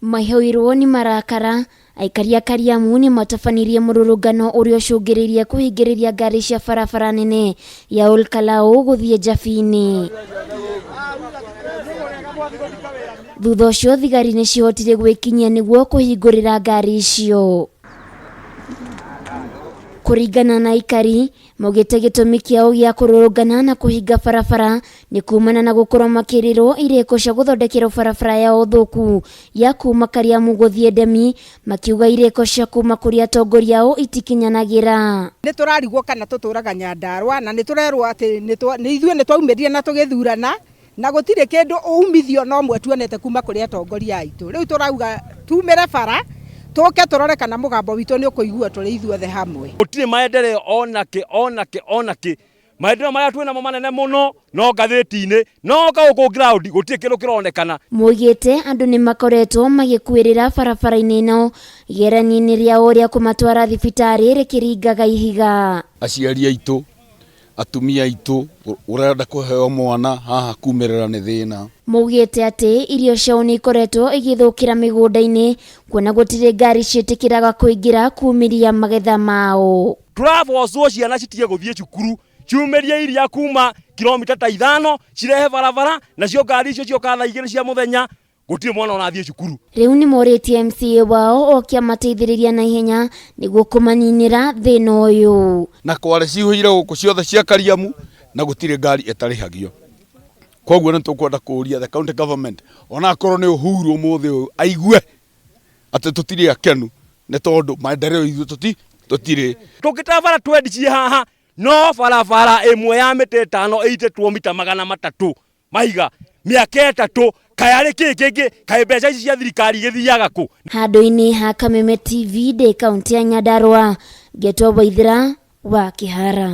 Maihũirwo nĩ marakara, aikari a Kariamu nĩ matabanirie mũrũrũngano ũrĩa ũcũngĩrĩirie kũhingĩrĩria ngari cia barabara nene ya Ol Kalou gũthiĩ Njabini. Thutha ũcio thigari nĩ cihotire gwĩkinyia nĩguo kũhingũrĩra ngari icio. Kũringana na aikari, maugĩte gĩtũmi kĩao gĩa kũrũrũngana na kũhinga barabara nĩ kumana na gũkorwo makĩrĩrwo irĩko cia gũthondekerwo barabara yao thũku ya kuma Kariamu gũthiĩ Ndemi, makiuga irĩko cia kuma kũrĩ atongoria ao itikinyanagĩra. Nĩ tũrarigwo kana tũtũraga Nyandarua na nĩ tũrerwo atĩ nĩ ithuĩ nĩ twaumĩrire na tũgĩthurana na gũtirĩ kĩndũ umithio no mwe tuonete kuma kũrĩ atongoria aitũ. Rĩu tũrauga tumĩre bara tũke tũrore kana mũgambo witũ nĩ ũkũiguo tũrĩ ithuothe hamwe. Gũtirĩ maendeleo onakĩ onakĩ onakĩ. Maendeleo marĩa twĩ namo manene mũno no ngathĩti-inĩ no oka gũkũ ground gũtirĩ kĩndũ kĩronekana. Moigĩte andũ nĩ makoretwo magĩkuĩrĩra barabara-inĩ ĩno igeranio-inĩ rĩao rĩa kũmatwara thibitarĩ rĩkĩringaga ihiga. Aciari aitũ Atumia aitũ ũrenda kũheo mwana haha kumĩrĩra nĩ thĩna. Maugĩte atĩ irio ciao nĩ ikoretwo igĩthũkĩra mĩgũnda-inĩ kuona gũtirĩ ngari ciĩtĩkĩraga kũingĩra kumĩria magetha mao. Tũrabocwo ciana citige gũthiĩ cukuru ciumĩrie iria kuma kilomita ta ithano cirehe barabara nacio ngari icio ciokaga thaa igĩrĩ cia mũthenya gũtirĩ mwana ũrathiĩ cukuru. Rĩu nĩ morĩtie MCA wao oke amateithĩrĩria na ihenya nĩguo kũmaninĩra thĩna ũyũ. Na kware cihũire gũkũ ciothe cia Kariamu na gũtirĩ ngari ĩtarĩhagio. Koguo nĩ tũkwenda kũria the county government ona akorwo nĩ Uhuru ũmũthĩ ũyũ aigue atĩ tũtirĩ akenu nĩ tondũ maendeleo ithuĩ tũtirĩ. Tũngĩtara bara twendi ciĩ haha no barabara ĩmwe ya mĩtĩ ĩtano ĩitĩtwo mita 300 mahiga mĩaka ĩtatũ kaĩ arĩ kĩ kĩngĩ kaĩ mbeca ici cia thirikari igĩthiaga kũ? Handũ-inĩ ha Kameme TV ndĩ kaũntĩ ya Nyandarua, ngetwo Waithĩra wa Kĩhara.